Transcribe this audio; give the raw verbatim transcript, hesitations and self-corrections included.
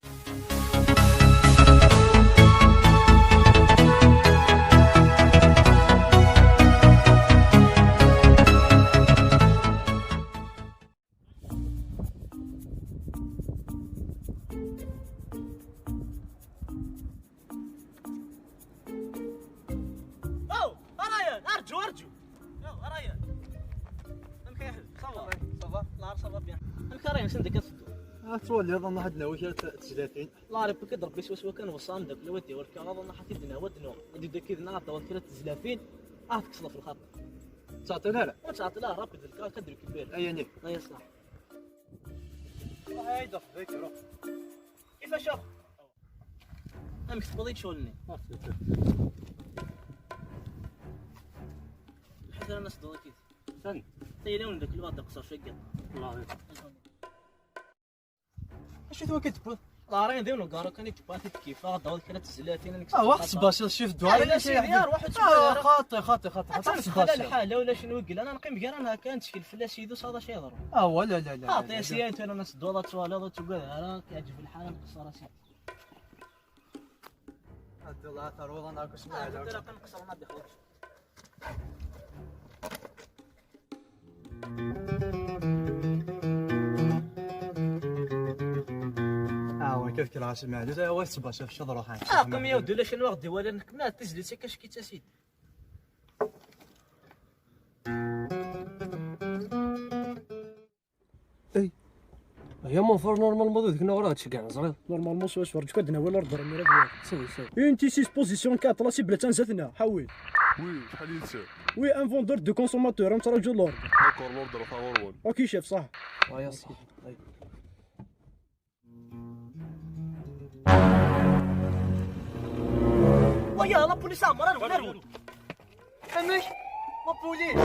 Oh, a Ryan, arǧu, arǧu. Oh, a Ryan. Amek ay ḥal? Ça va? Ça va? La, ça va bien. Amek a Ryan, send akka tedduḍ? Ah, twaliḍ, ad nawi kra n tezlatin. La, ribek ad Rebbi swaswa kan, weṣṣa ameddakel-iw ad d-yawi lkaɣeḍ, ad naḥ ad t-id-nawi, ad d-nawi. Ad d-idda akid-nneɣ ad d-tawiḍ kra n tezlatin, ad tekkseḍ ɣef lxaṭer. Teɛṭil ara? Ur ttɛeṭṭil ara, rapid lkaɣeḍ ad d-rekupir. Aya-ni. Aya ṣṣeḥ. Ruḥ ay d-afḍik, ruḥ. Kif acu? Amek tewweḍ-d ccɣel-nni? Lḥaǧa ara s-dduḍ akid. Sani? Tayla-wen deg lweqt aqṣer cagga. Acu twakid tewwiḍ? Larin d yiwen ugaru kan i tewwa, ad t-id-kifeɣ, ad d-tawiḍ kra n tezlatin, ad nekk. Ah, wax tebbaciḍ, cif ddwa. Ah, ala cini, ruḥ ad tewwiḍ. Ah, xaṭi, xaṭi, xaṭi, xaṭi. Ad tebbaciḍ. Lḥal, ulac n wigel, ana neqqim gar-aneɣ kan, ttkel fell-as yid-u, saḍ acu yeḍru. Ah, wala, la, la, xaṭi, la, la. Sya, tura ad s-dduḍ, ad twaliḍ, ur tugad ara, yeɛǧeb lḥal, ad nqeṣṣer ass-a. Ad d-, ad terwuḍ, ad nɛakes. Ah, tura ad nqeṣṣer, ma d-iḥwaǧ. Ah, wa kif kra asmi ɛeddi, wa tsebbas ɣef cceḍ ruḥan. Ah, qim ya wdul, acu n waɣ-d-iwalan nekk, ma d tizlit akka, cki-tt-as-id. Ay. Ay, mon frère, normalement, d nekk neɣ ur ɣ-d-ceggɛen, ẓriɣ. Normalement, swaswa, rǧu ad d-nawi l'ordre, imir ad yawi. Sawi, sawi. Une T six position quatre, la cible attan zdat-neɣ, ḥawi. Oui, acḥal yid-sen? Oui, un vendeur de consommateur, ad nettraǧu l'ordre. D'accord, l'ordre ata ɣur-wen. Ok, chef, ṣaḥ. Ay, ṣaḥ. Ay. Waya, la police ɛemmer-awen, arwen. Amek? La police!